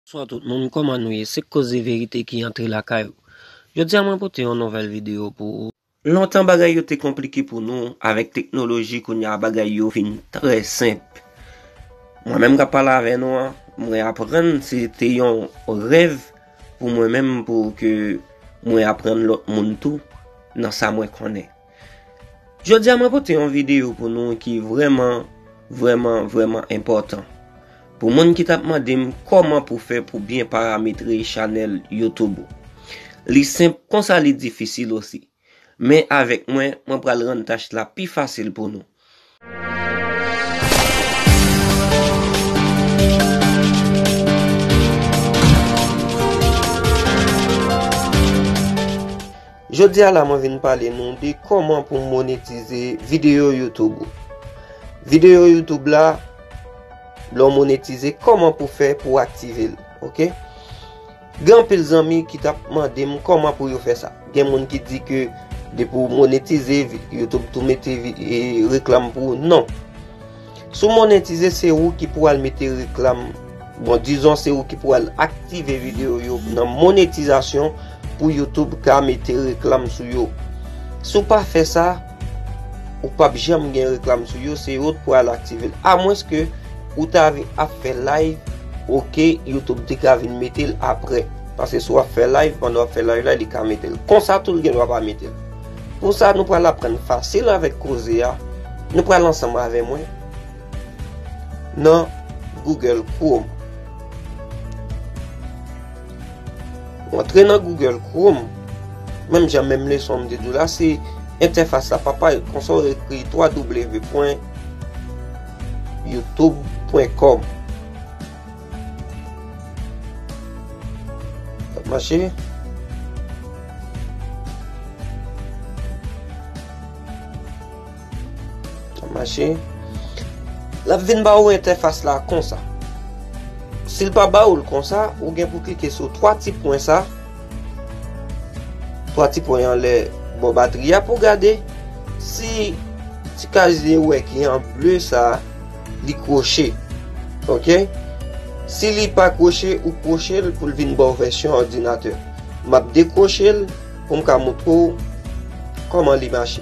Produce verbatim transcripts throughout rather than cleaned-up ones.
Bonswa tout moun, kòman nou ye? Se Koze Verite ki antre lakay ou. Jodi a mwen pote yon nouvèl videyo pou ou. Lontan bagay yo te konplike pou nou, avèk teknoloji, kounye a bagay yo vin trè senp. Mwen menm k ap pale avè nou an, mwen aprann, se te yon rèv pou mwen menm, pou ke mwen aprann lòt moun tou nan sa mwen konnen. Jodi a mwen pote yon videyo pou nou ki vrèman, vrèman, vrèman enpòtan. Pou moun ki t ap mande m kòman pou fè pou byen parametre chanèl YouTube ou. Li senp, konsa li difisil osi. Men avèk mwen, mwen pral rann tach la pi fasil pou nou. Jodi a la, mwen vin pale nou de kòman pou monetize videyo YouTube ou. Videyo YouTube la, lè w monetize, kòman pou fè pou w aktive l, oke? Gen anpil zanmi ki t ap mande m kòman pou yo fè sa. Gen moun ki di ke depi w monetize, vi-, YouTube tou mete vi-, e, reklam pou ou. Non. Si w monetize, se ou ki pou al mete reklam. Bon, dizon, se ou ki pou al aktive videyo yo nan monetizasyon pou YouTube ka mete reklam sou yo. Si w pa fè sa, ou p ap janm gen reklam sou yo, se yo k pou al aktive l. Amwenske ou ta vin ap fè live, oke, YouTube te ka vin mete l apre. Paske si w ap fè live, pandan w ap fè live la, li ka mete l. Konsa tou, l gen dwa pa mete l. Pou sa, nou pral aprann fasil avèk koze a. Nou pral ansanm avè mwen nan Google Chrome. Ou antre nan Google Chrome, menm jan, menm leson m te di w la, se entèfas la, papa, konsa w ekri twa w pwen youtube pwen kòm. L ap mache. L ap mache. L ap vin ba ou entèfas la konsa. Si l pa ba ou l konsa, ou gen pou klike sou twa ti pwen sa. Twa ti pwen anlè bò batri a pou gade si ti kazye wè ki an ble sa li kwoche. Oke? Si li pa kwoche, ou kwoche l pou l vin ba w vèsyon òdinatè. M ap dekwoche l pou m ka montre w kòman li mache.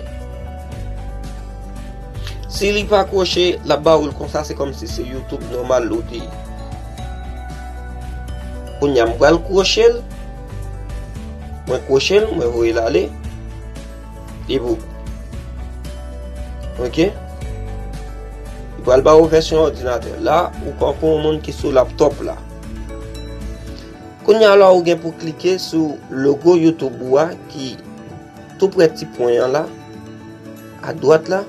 Si li pa kwoche, l ap ba ou l konsa, se kòmsi se YouTube nòmal ou te ye. Kounye a, m pral kwoche l. Mwen kwoche l, mwen voye l ale. Li pou. Oke? Li pral ba ou vèsyon òdinatè. La, ou kanpe yon moun ki sou laptop la. Kounye a la, ou gen pou klike sou logo YouTube ou a ki tou prè ti pwen an la, adwat la.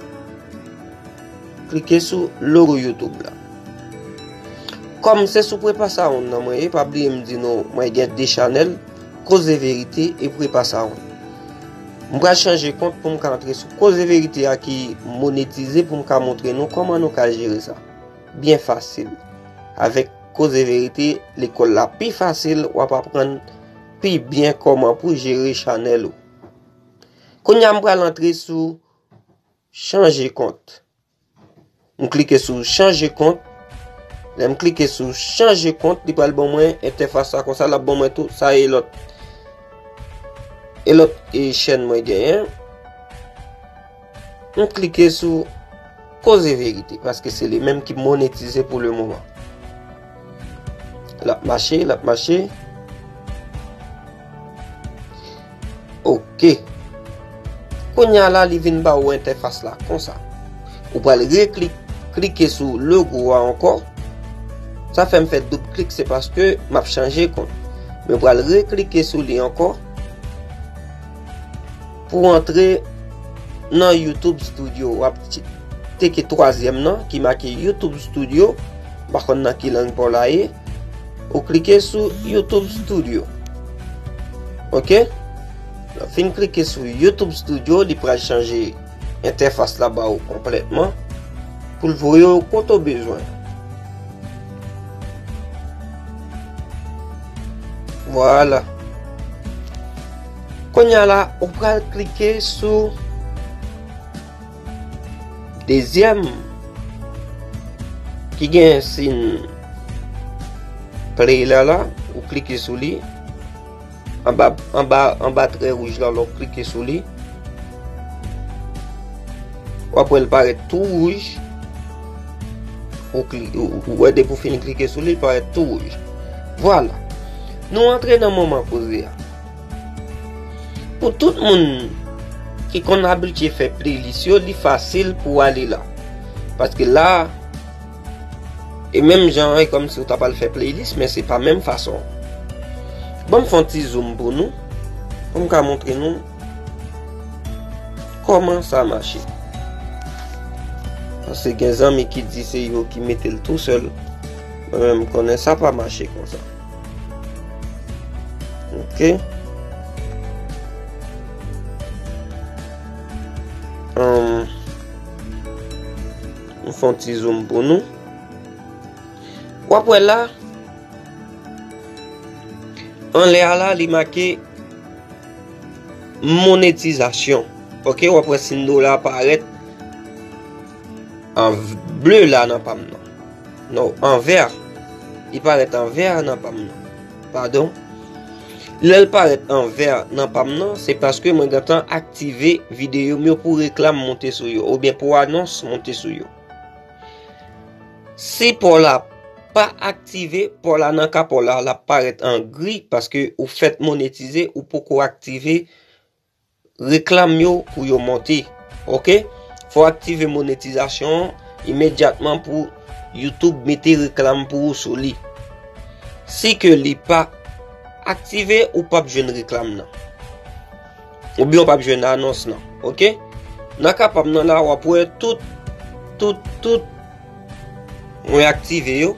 Klike sou logo YouTube la. Kòm se sou Prepa Sound nan mwen ye, pa bliye m di nou, mwen gen de chanèl, Koze Verite e Prepa Sound. M pral chanje kont pou m ka antre sou Koze Verite a ki monetize pou m ka montre nou kòman nou ka jere sa. Byen fasil. Avèk Koze Verite, lekòl la pi fasil, w ap aprann pi byen kòman pou jere chanèl ou. Kounye a, m pral antre sou chanje kont. M klike sou chanje kont. Lè m klike sou chanje kont, li pral ban mwen entèfas la konsa, l ap ban mwen tou. Sa e lòt, e lòt, e chèn mwen genyen. M klike sou Koze Verite, paske se li menm ki monetize pou le moman. L ap mache, l ap mache. Oke. Kounye a la, li vin ba ou entèfas la konsa. Ou pral reklik-, klike sou logo a ankò. Sa fè m fè doub klik, se paske m ap chanje kont. Men ou pral reklike sou li ankò. Pou antre nan YouTube Studio, w ap tcheke twazyèm nan ki make YouTube Studio. M pa konn nan ki lang pa w la ye. Ou klike sou YouTube Studio. Oke? Lè w fin klike sou YouTube Studio, li pral chanje entèfas la ba ou konplètman pou l voye w kote w bezwen. Vwala. Kounye a la, ou pral klike sou dezyèm ki gen siy play la la, ou klike sou li. Anba, anba, anba trè wouj la, lè w klike sou li, w ap wè l parèt tou wouj. Ou kli-, ou, ou wè depi w fin klike sou li, l parèt tou wouj. Vwala. Nou antre nan moman koze a. Pou tout moun ki konn abitye fè playlist yo, li fasil pou w ale la. Paske la, e menm jan, e kòmsi w ta pral fè playlist, men se pa menm fason. Ban m fè yon ti zoom pou nou, pou m ka montre nou kòman sa mache. Paske gen zanmi ki di se yo ki mete l tou sèl. Mwen menm, m konnen sa pa mache konsa. Ok. Ahn, m fè yon ti zoom pou nou. W ap wè la, anlè a la, li make monetizasyon. Ok, w ap wè siy dola parèt an v-, ble la nan pa m nan. Non, an vè. Li parèt an vè nan pa m nan. Padon. Lè l parèt an vè nan pa m nan, se paske mwen gentan aktive videyo m yo pou reklam monte sou yo, oubyen pou anons monte sou yo. Si pò la pa aktive, pò la nan ka pò la, l ap parèt an gri paske ou fèk monetize, ou poko aktive reklam yo pou yo monte. Ok? Fò w aktive monetizasyon an imedyatman pou YouTube mete reklam pou ou sou li. Si ke li pa aktive, ou p ap jwenn reklam nan. Oubyen w p ap jwenn anons lan. Ok? Nan ka pa m nan la, w ap wè tout, tout, tout mwen aktive yo.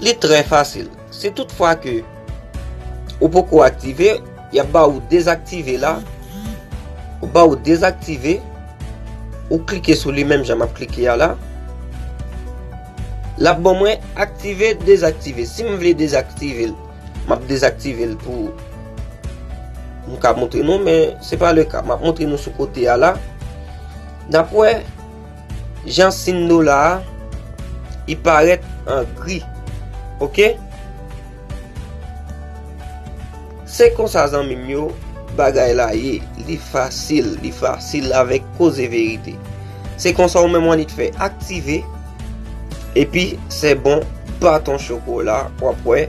Li trè fasil. Si toutfwa ke ou poko aktive, y ap ba ou dezaktive la. Ou ba ou dezaktive, ou klike sou li menm jan m ap klike a la. L ap ban mwen aktive, dezaktive. Si m vle dezaktive l, m ap dezaktive l pou m ka montre nou, men se pa le ka. M ap montre nou sou kote a la. N ap wè jan siy dola a, li parèt an gri. Ok? Se konsa, zanmi m yo, bagay la ye. Li fasil, li fasil avèk Koze Verite. Se konsa ou menm w annik fè aktive. Epi, se bon, baton chokola, w ap wè.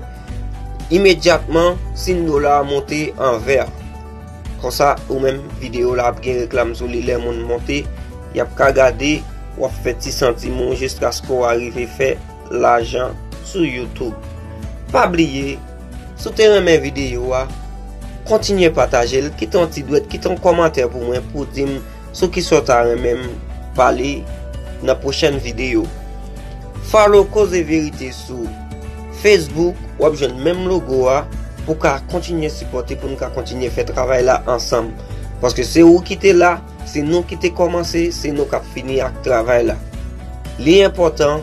Imedyatman, siy dola a monte an vè. Konsa, ou menm, videyo la ap gen reklam sou li lè moun monte, y ap ka gade, w ap fè ti santim ou jiskaske w arive fè lajan sou YouTube. Pa bliye, si w te renmen videyo a, kontinye pataje l, kite yon ti dwèt, kite yon kòmantè pou mwen, pou di m sou kisa w ta renmen m pale nan pwochèn videyo. Follow Koze Verite sou Facebook, w ap jwenn menm logo a pou w ka kontinye sipòte, pou n ka kontinye fè travay la ansanm. Paske se ou ki te la, se nou ki te kòmanse, se nou k ap fini ak travay la. Li enpòtan